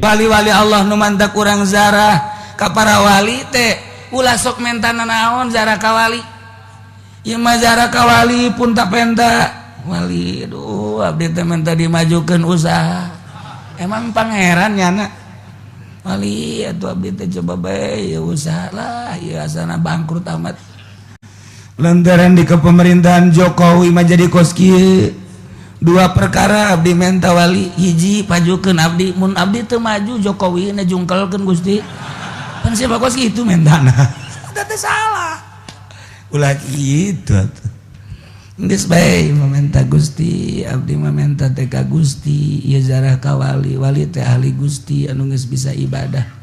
Wali-wali Allah nu mantak urang zarah ka para wali teh ulah sok mentana naon zarah ka wali. Ieu mah zarah ka wali pun tak penta. Wali aduh abdi teh menta dimajukeun usaha. Emang pangeran nyana. Wali atuh abdi teh coba bae ya usaha lah ieu asana bangkrut amat. Lantaran di kepemerintahan Jokowi mah jadi kos kieu. Dua perkara abdi menta wali, hiji pajukeun abdi, mun abdi teu maju Jokowi na jungkelkeun Gusti. Pan siapa kos kitu mentana. Eta teh salah. Ulah kitu atuh. Geus bae mamenta Gusti, abdi mamenta teh ka Gusti, ieu zarah ka wali, wali teh ahli Gusti anu geus bisa ibadah.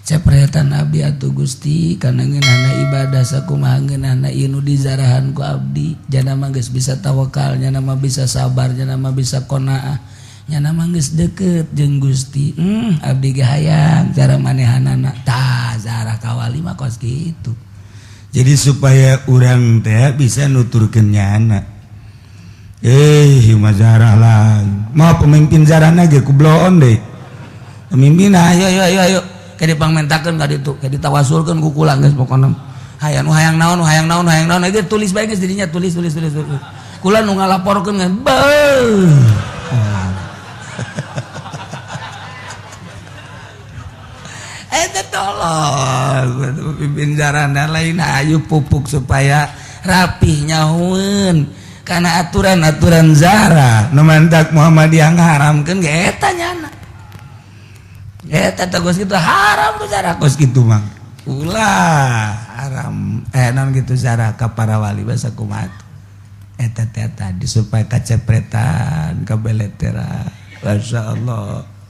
Cepretan abdi atuh Gusti kana ngeunahna ibadah sakumaha ngeunahna ieu nu dizarahan ku abdi, jana mah geus bisa tawakal, nyana mah bisa sabar, nyana mah bisa qanaah, nyana mah geus deukeut jeung Gusti. Abdi ge hayang cara manehanana. Tah zarah ka wali mah kos kitu. Jadi supaya urang teh bisa nuturkeun nyana. Mah zarah lah. Mau pemimpin zarahna ge kubloon deh. Pemimpin ayo ayo ayo ayo. Kayak dipangmentakeun ka ditu, kayak ditawasulkeun ku kula geus pokona. Hayang nu hayang naon, hayang naon, hayang naon, ge tulis bae geus didinya, tulis tulis tulis tulis. Kula nu ngalaporkeun geus beuh. Eta tolong pimpin jarana lain ayu pupuk supaya rapih nyahueun karena aturan-aturan zara Nu mantak Muhammadiyah ngaharamkeun ge eta nyana. Eta teh geus kitu haram tuh zara kos kitu mah. Ulah haram naon kitu zara ka para wali basa kumaha. Eta teh tadi supaya kacepretan kabeletera. Masyaallah.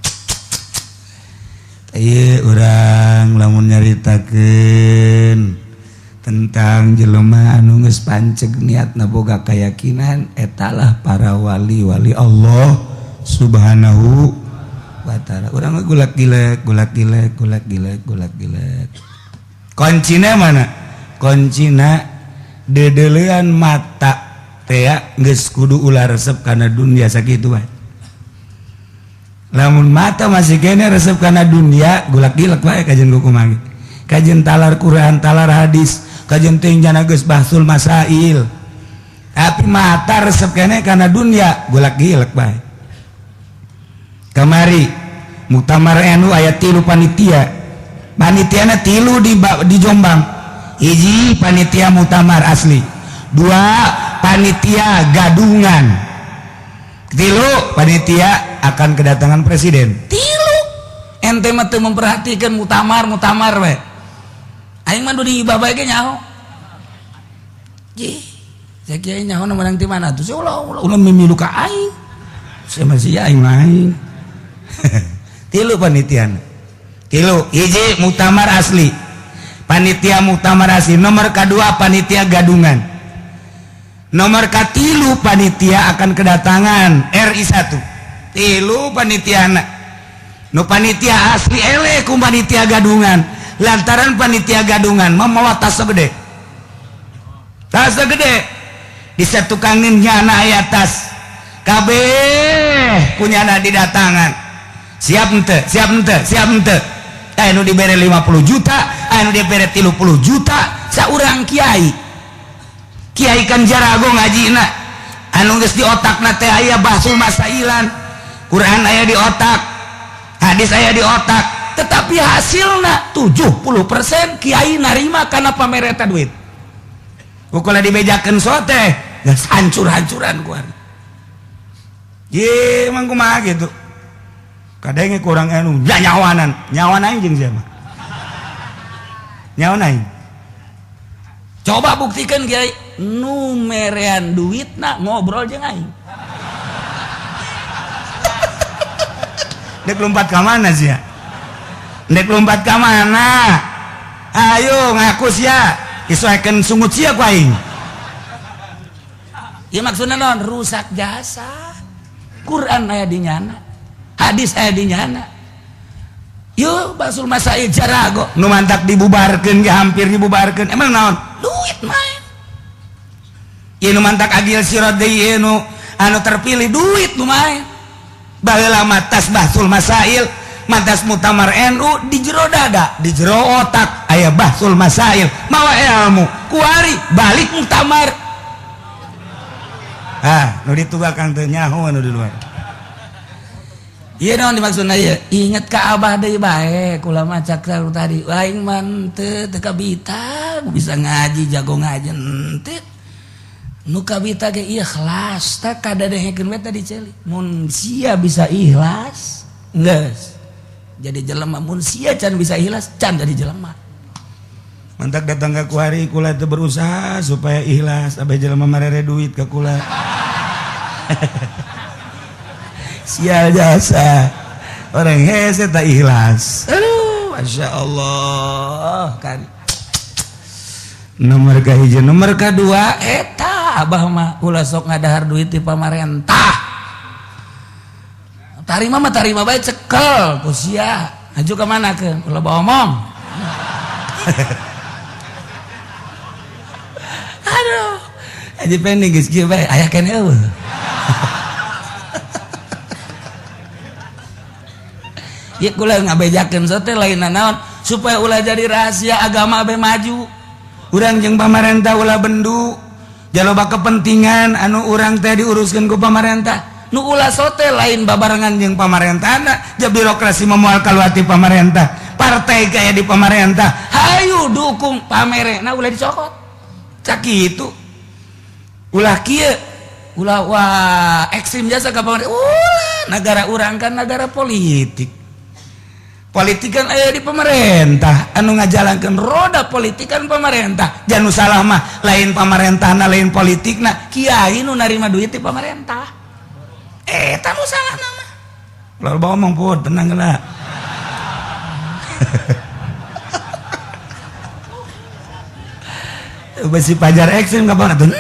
Ieu urang lamun nyaritakeun tentang jelema anu geus panceg niatna boga keyakinan etalah para wali-wali Allah Subhanahu wa ta'ala. Urang mah gulak gilek gulak gilek gulak gilek gulak gilek. Kuncina mana? Kuncina dedelean mata teh geus kudu ulah resep kana dunia sakitu bae. Lamun mata masih kene resep kana dunia gulak gilek bae kajian kumaha. Kajian talar Quran, talar hadis, kajian teh jana geus bahsul masail. Tapi mata resep kene kana dunia gulak gilek bae. Kamari Muktamar NU aya 3 panitia. Panitiana 3 di Jombang. Hiji panitia muktamar asli, 2 panitia gadungan, 3 panitia akan kedatangan presiden. 3 ente mah teu memperhatikan muktamar muktamar we. Aing mah di babae ge nyaho. Jih, saya kiai nyaho menang ti mana tuh? Saya ulah ulah ulah mimilu ka aing. Saya masih aing mah aing. 3 panitiana. 3, hiji muktamar asli. Panitia muktamar asli, nomor kedua panitia gadungan. Nomor katilu panitia akan kedatangan RI 1. 3 panitiana. Nu panitia asli eleh ku panitia gadungan. Lantaran panitia gadungan mamawa tas gede. Tas gede. Disatukangin nyana aya tas. Kabeh kunyana didatangan. Siap ente, siap ente, siap ente. Anu dibere 50 juta, anu dibere 30 juta, saurang kiai. Kiai kan jarago ngajina. Anu geus di otakna teh aya bahsul masailan. Quran aya di otak, hadis aya di otak, tetapi hasilna 70% kiai narima kana pamereta duit. Pokoknya dibejakeun sote, geus hancur-hancuran ku ari. Ye, emang kumaha gitu. Kadang kurang anu ya nyawanan, nyawan aing jeung sia mah. Nyawan aing. Coba buktikan kiai nu merean duitna ngobrol jeung aing. Dek lompat ka mana sia? Dek lompat ka mana? Ayo ngaku sia. Isoekeun sungut sia ku aing. Ieu maksudna naon? Rusak jasa. Quran aya di nyana. Hadis aya di nyana. Yuk basul masail jarago nu mantak dibubarkeun ge hampir dibubarkeun. Emang naon? Duit main. Ieu nu mantak Agil Sirot deui ieu nu anu terpilih duit nu main. Baheula mah tas bahsul masail Mantas muktamar NU di jero dada, di jero otak aya bahsul masail, mawa ilmu. Kuari balik muktamar. Ah, nu ditugakan teu nyaho nu di luar. Iya naon dimaksudna ieu? Inget ka abah deui bae, kula mah cak tadi. Aing mah teu teu kabita bisa ngaji, jago ngaji henteu. Nu kabita ge ikhlas, tah kadadehekeun we tadi ceuli. Mun sia bisa ikhlas, geus. Jadi jelema, mun sia can bisa ikhlas, can jadi jelema. Mantak datang ke kuari kula teu berusaha supaya ikhlas, abeh jelema marere duit ka kula. Sial jasa orang hese tak ikhlas. Aduh, masya Allah kan. Nomor kahiji, nomor kedua eta abah mah ulah sok ngadahar duit di pamarentah. Tarima mah tarima bae cekel ku sia. Aju ka mana keun? Ulah bawa omong. Aduh. Aji pending geus kieu bae aya keneh eueuh. Ya kula ngabejakeun sote lain naon supaya ulah jadi rahasia agama abe maju. Urang jeung pamarentah ulah bendu. Jaloba kepentingan anu urang teh diuruskeun ku pamarentah. Nu ulah sote lain babarengan jeung pamarentahna, ja birokrasi memual kaluati pamarentah. Partai kaya di pamarentah, hayu dukung pamerena ulah dicokot. Cak kitu. Ulah kieu, ulah wah ekstrim jasa ka pamarentah. Ulah negara urang kan negara politik. Politik kan aya di pemerintah, anu ngajalankeun roda politik kan pemerintah. Janu salah mah lain pamarentahna, lain politikna, kiai nu narima duit di pemerintah. Eta nu salah nama. Lalu bawa omong pun tenang lah. Besi pajar ekstrim kapan atuh?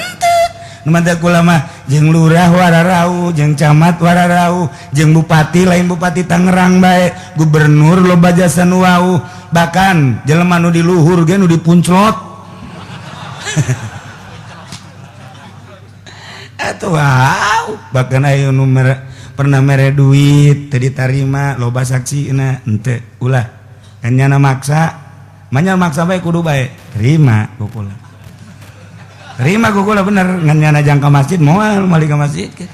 Nu mantak kula mah jeung lurah wararau, jeung camat wararau, jeung bupati lain bupati Tangerang bae, gubernur loba jasa nu wau, bahkan jelema nu di luhur ge nu dipunclot. Atuh wow, bahkan aya nu pernah mere duit teu ditarima, loba saksina henteu ulah. Kan nyana maksa, manya maksa bae kudu bae, terima ku kula. Terima ku kula bener, ngan nyana jang ka masjid moal mali ka masjid ke.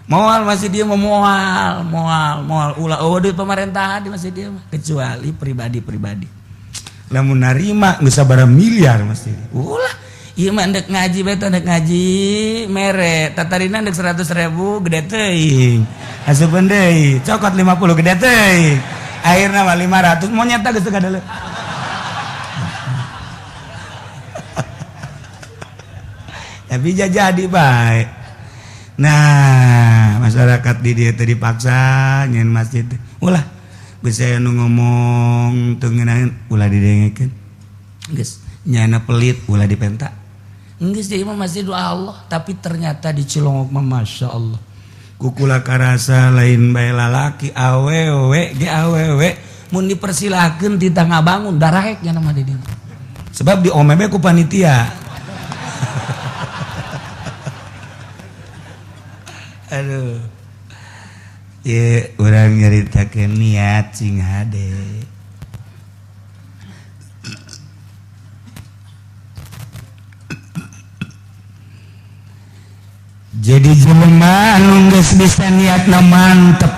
Moal masih dia mau moal, moal, moal ulah oh duit pemerintahan di masjid dia mah kecuali pribadi-pribadi. Lamun narima geus sabaraha miliar masjid. Ulah, ieu mah ndek ngaji bae teh ndek ngaji mere, tatarina ndek 100.000 gede teuing. Asupeun deui, cokot 50 gede teuing. Akhirna mah 500 monyet geus teu kadeuleu. Tapi jadi baik. Nah, masyarakat di dia tadi dipaksa nyen masjid. Ulah, bisa nu ngomong teu ngeunaheun ulah didengekeun. Geus, nyana pelit ulah dipenta. Geus jadi mah masjid doa Allah, tapi ternyata di Cilongok mah masya Allah. Kukula karasa lain bae lalaki awewe ge awewe mun dipersilahkeun ti tangga bangun darahek nya mah di dieu. Sebab di omebe ku panitia. Aduh. Ye, urang nyaritakeun niat sing hade. Jadi jelema anu geus bisa niatna mantep.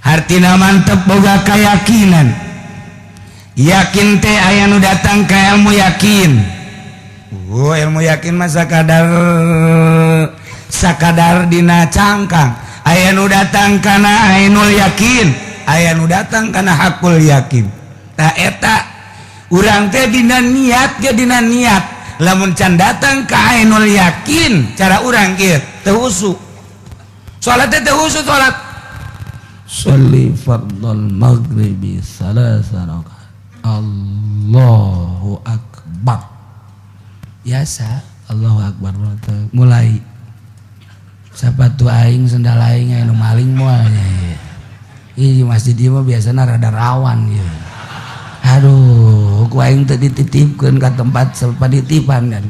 Hartina mantep boga keyakinan. Yakin teh aya nu datang ka ilmu yakin. Oh, ilmu yakin mah sakadar dina cangkang. Aya nu datang kana ainul yakin, aya nu datang kana hakul yakin. Tah eta urang teh dina niat ge dina niat. Lamun can datang ka ainul yakin, cara urang kieu teu husu. Salat teh teu husu salat. Sholli fardhal maghribi salasa rakaat. Allahu akbar. Biasa Allahu akbar mulai sapatu aing sendal aing anu maling moal nya. Ih masjid ieu mah biasana rada rawan ieu. Aduh, ku aing teu dititipkeun ka tempat panitipan kan.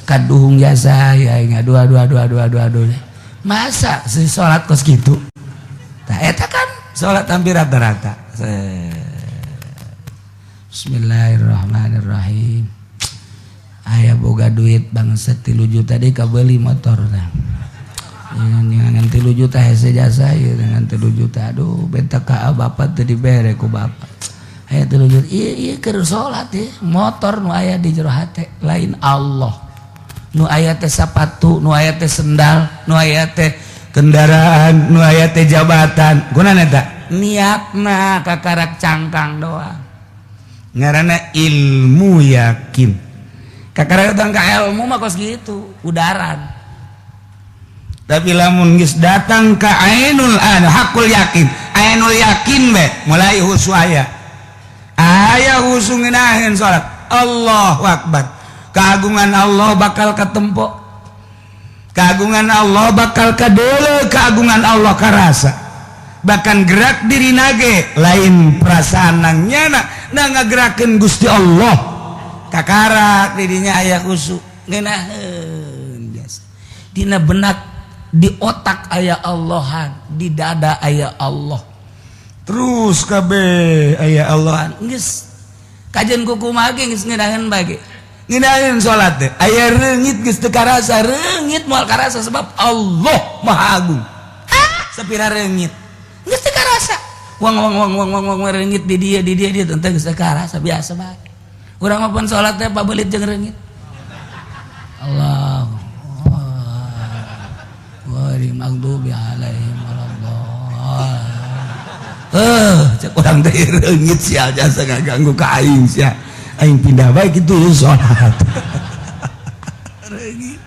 Kaduhung jasa ya aing aduh aduh aduh aduh aduh aduh. Masa si salat kos kitu? Tah eta kan Salat hampir rata-rata. Bismillahirrahmanirrahim. Aya boga duit bangsa 3 juta deh, kabeli motor nah. Dengan 3 juta hese jasa ya, dengan 3 juta. Aduh, beta ka bapak teu dibere ku bapak. Aya 3 juta, iya iya, keur salat ya. Motor nu aya di jero hate, lain Allah. Nu aya teh sapatu, nu aya teh sendal, nu aya teh kendaraan, nu aya teh jabatan. Gunana eta niatna kakarak cangkang doang, ngaranna ilmu yakin. Kakarak datang ka ilmu mah kos gitu udaran. Tapi lamun geus datang ka ainul anu hakul yakin, ainul yakin be, mulai husu aya, aya husu ngeunaheun salat. Allahu akbar, keagungan Allah bakal ketempo, keagungan Allah bakal kadeuleu, keagungan Allah karasa. Bahkan gerak diri nage lain perasaan nang nyana, na ngagerakeun Gusti Allah. Kakarak dirinya aya khusyuk, ngeunaheun biasa dina benak, di otak aya Allahan, di dada aya Allah, terus kabeh aya Allahan. Geus kajian kumaha ge geus ngeunaheun bae, ngeunaheun salat teh aya reungit geus teu karasa. Reungit moal karasa sebab Allah Maha Agung. Sapira reungit geus teu karasa. Wang wang wang wang wang wang, reungit di dia, di dia, dia tentang geus teu karasa, biasa bae. Urang mah pun salat teh pabelit jeung reungit. Allah ghairil maghdubi alaihim waladdallin. Eh, cek urang teh reungit sia jasa ngaganggu ka aing sia. Aing pindah bae kitu salat. Reungit.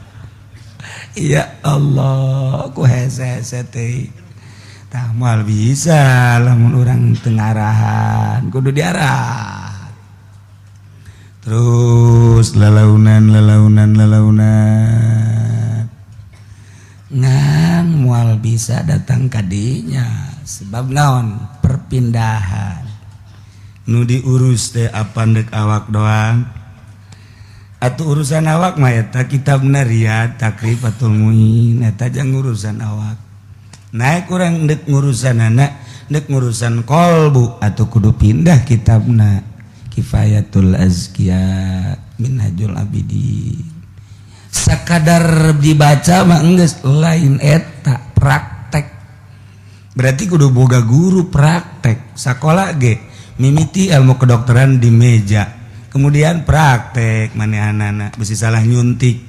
Ya Allah, ku hese-hese teh. Tah, moal bisa lamun urang teu ngarahan, kudu diarah. Terus lalaunan, lalaunan, lalaunan, ngan moal bisa datang kadinya sebab naon? Perpindahan nu diurus teh apa? Ndek awak doang atau urusan awak mah eta kitabna Riyad, Takrib, Fathul Muin, eta jang urusan awak. Naik kurang ndek ngurusan anak, ndek ngurusan kolbu atau kudu pindah kitabna Kifayatul Azkiya, Minhajul Abidin. Sakadar dibaca mah enggeus, lain eta praktek. Berarti kudu boga guru praktek. Sekolah ge mimiti ilmu kedokteran di meja, kemudian praktek manehanana. Besi salah nyuntik,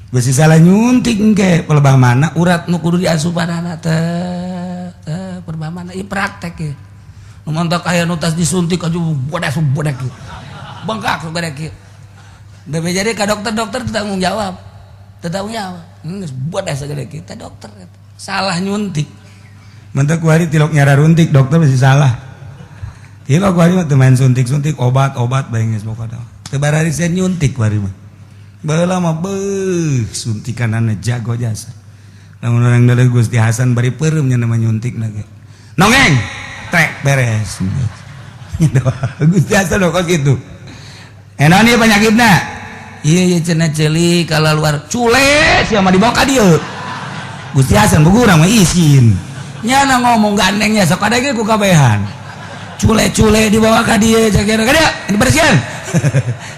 besi salah nyuntik engke pelebah mana urat nu kudu diasupanana teh teh pelebah mana. Ieu praktek ye. Nu mantak aya nu tas disuntik aja bodas bodak bengkak gede kieu. Jadi ke dokter-dokter tanggung jawab, tanggung jawab. Geus bodas segede kita dokter salah nyuntik. Mentak kuari tilok nyara runtik dokter masih salah. Tilok kuari mah teu main suntik-suntik obat-obat bae geus pokona. Teu bararisen nyuntik kuari mah. Baheula mah beuh, suntikanana jago jasa. Lamun urang deuleu Gusti Hasan bari peureum nya nama nyuntik ge. Nongeng, trek, beres. Gusti Hasan kok gitu. Enak nih penyakitna. Iya iya, cenah ceuli kalau luar cule sia mah dibawa ka dieu. Gusti Hasan buku urang mah isin. Nyana ngomong gandengnya sok ada ge ku kabehan. Cule-cule dibawa ka dieu, cek ka dieu, dibersihan.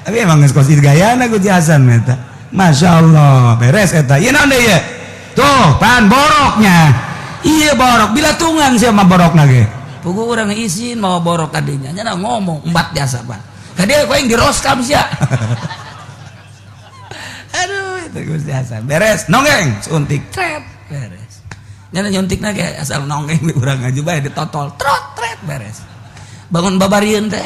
Tapi emang geus kos gayana Gusti Hasan eta. Masya Allah, beres eta. Ieu naon deui ieu? Tuh, pan boroknya. Iya borok, bila tungan sia mah borokna ge. Pugu urang isin mau borok kadinya. Nyana ngomong embat biasa, Pak. Ka dieu ku aing diroskam sia. Aduh, itu Gusti Hasan. Beres, nonggeng, suntik, tret, beres. Nyana nyuntikna ge asal nonggeng di urang aja bae ditotol, trot, tret, beres. Bangun babarieun teh.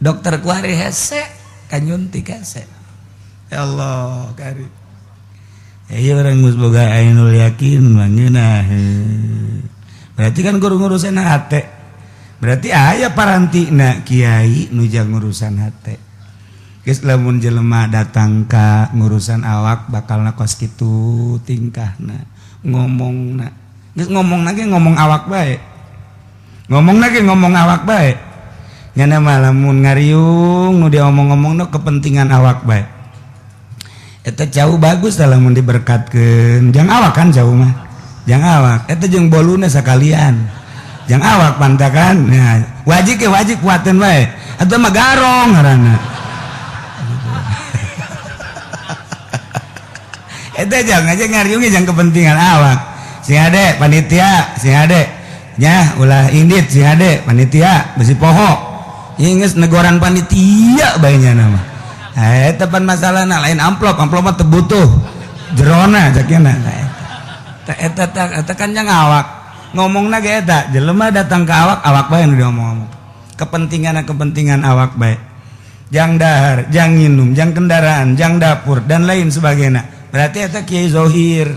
Dokter kuari hese, kan nyuntik hese. Ya Allah, kari. Ya orang geus boga ainul yakin mah ngeunah. Berarti kan guru ngurusan hate. Berarti aya parantina kiai nu jang ngurusan hate. Geus, lamun jelema datang ka ngurusan awak bakalna kos kitu tingkahna, ngomongna. Geus ngomong ge ngomong awak bae. Ngomong ge ngomong awak bae. Nyana mah lamun ngariung nu dia omong-omongna kepentingan awak bae. Eta jauh bagus lamun diberkatkeun. Jang awak kan jauh mah. Jang awak. Eta jeung boluna sakalian. Jang awak pantakan. Nah, wajib ke wajib kuatin bae. Atau mah garong ngaranna. Eta jang aja ngariungnya jang kepentingan awak. Sing ade panitia, sing ade. Nya ulah indit sing ade panitia besi poho. Geus negoran panitia bae nya nama. Eta pan masalahna lain amplop, amplop mah teu butuh. Jerona jakena. Eta eta kan jang awak. Ngomongna ge eta, jelema datang ke awak, awak bae nu diomong-omong. Kepentingan awak bae. Jang dahar, jang nginum, jang kendaraan, jang dapur dan lain sebagainya. Berarti eta kiai zohir.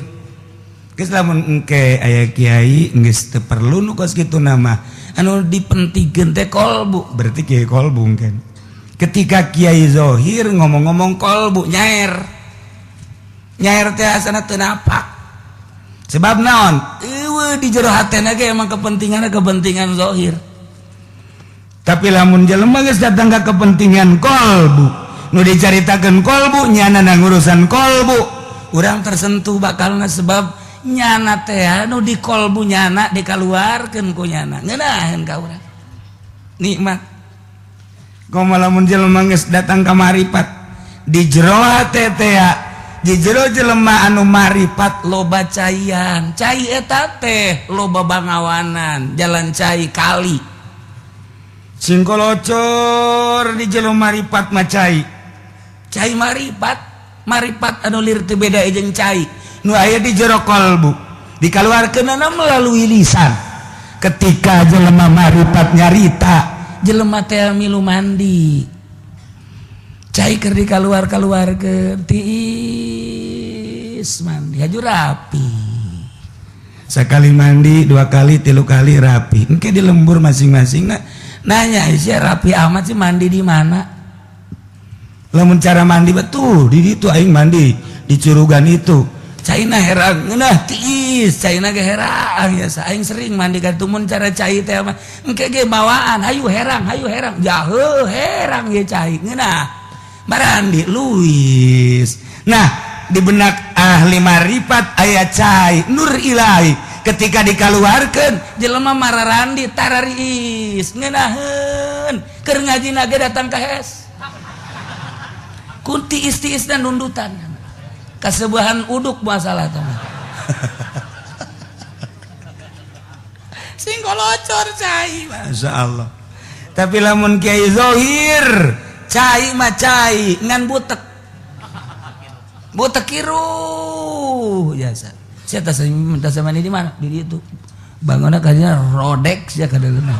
Geus lamun engke aya kiai geus teu perlu nu kos kitu nama. Anu dipentingkeun teh kolbu, berarti kiai kolbu mungkin. Ketika kiai zohir ngomong-ngomong kolbu nyaer. Nyaer teh asana teu napak. Sebab naon? Eueuh di jero hatena ge emang kepentingan zohir. Tapi lamun jelema geus datang ka kepentingan kolbu, nu dicaritakeun kolbu nyana na ngurusan kolbu, urang tersentuh bakalna sebab nyana teh nu di kolbu nyana dikaluarkeun ku nyana ngeunaheun ka urang. Nikmat. Komo lamun jelema geus datang ka maripat di jero hate teh di jero jelema anu maripat loba caian, cai eta teh loba bangawanan, jalan cai kali. Singkolocor di jero maripat mah cai. Cai maripat, maripat anu lir teu beda jeung cai. Nu aya di jero kolbu, dikaluarkeunana melalui lisan. Ketika jelema maripat nyarita, jelema teh milu mandi. Cai keur dikaluar-kaluarkeun tiis mandi haju rapi. Sekali mandi, dua kali, tilu kali rapi. Engke di lembur masing-masing nah, nanya sia rapi amat sih mandi di mana? Lamun cara mandi betul di ditu aing mandi di curugan itu. Caina herang ngeunah tiis, caina ge herang ya aing sering mandi ka mun cara cai teh mah engke ge bawaan hayu herang jaheuh herang ye cai ngeunah. Marandi Luis. Nah, di benak ahli maripat aya cai nur ilahi ketika dikaluarkeun jelema mararandi tarariis ngeunaheun keur ngajina ge datang ka hes. Kunti isti-isna nundutan. Kasebuahan uduk masalah teh. Sing kolocor cai, masyaallah. Tapi lamun kiai zohir cai mah cai ngan butek. Butek kiruh biasa. Sia tas mandi di mana? Di ditu. Bangunna kadinya rodek sia kadeuleuna.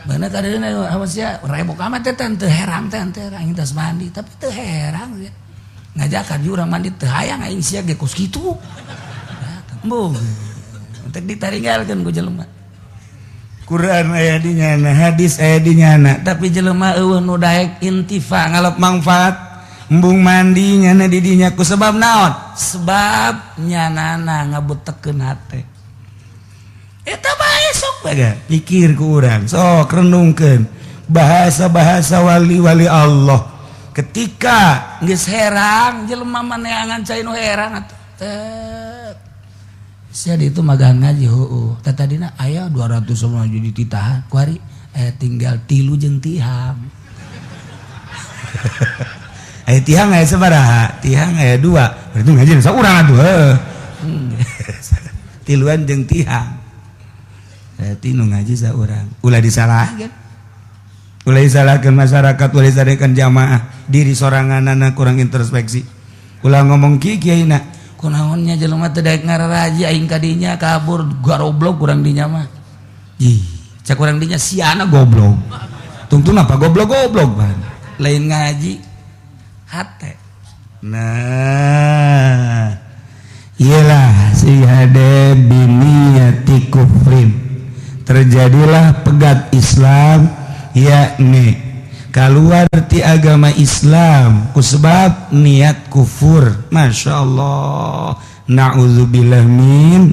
Bangunna kadeuleuna awas sia rebok amat teh teu herang teh teu aing tas mandi tapi teu herang sia. Ngajakan urang mandi teu hayang aing sia ge kos kitu. Embung. Teh ditaringgalkeun ku jelema. Quran aya di nyana, hadis aya di nyana, tapi jelema eueuh nu daek intifa ngalap manfaat. Embung mandi nyana di dinya ku sebab naon? Sebab nyanana ngabutekeun hate. Eta bae sok bae pikir ku urang, sok renungkeun bahasa-bahasa wali-wali Allah. Ketika geus herang jelema maneangan cai nu herang atuh. Tek. Sia di itu magang ngaji heueuh. Tah tadina aya 200 sama jadi titahan. Kuari aya tinggal tilu jeung tihang. Aya tihang aya sabaraha? Tihang aya 2. Berarti ngaji saurang atuh heuh. Tiluan jeung tihang. Berarti nu ngaji saurang. Ulah disalahkeun. Ulah disalahkeun masyarakat, ulah disalahkeun jamaah, diri soranganana kurang introspeksi. Ulah ngomong kieu kiaina. Kunaonnya jelema teu daek ngararaji aing kadinya kabur garoblok kurang dinya mah. Ih, cak kurang dinya siana goblok. Tungtun apa goblok-goblok ban. Lain ngaji hate. Nah, iyalah si hade biniyati kufrin. Terjadilah pegat Islam yakni keluar ti agama Islam kusebab niat kufur. Masya Allah, na'udzubillah min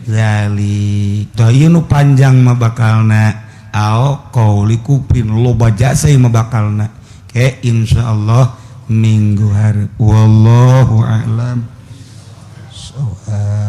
zalik. Tah ieu nu panjang mah bakalna ao qauli kufrin loba jasa mah bakalna. Ke insyaallah minggu hari. Wallahu a'lam. Shawab.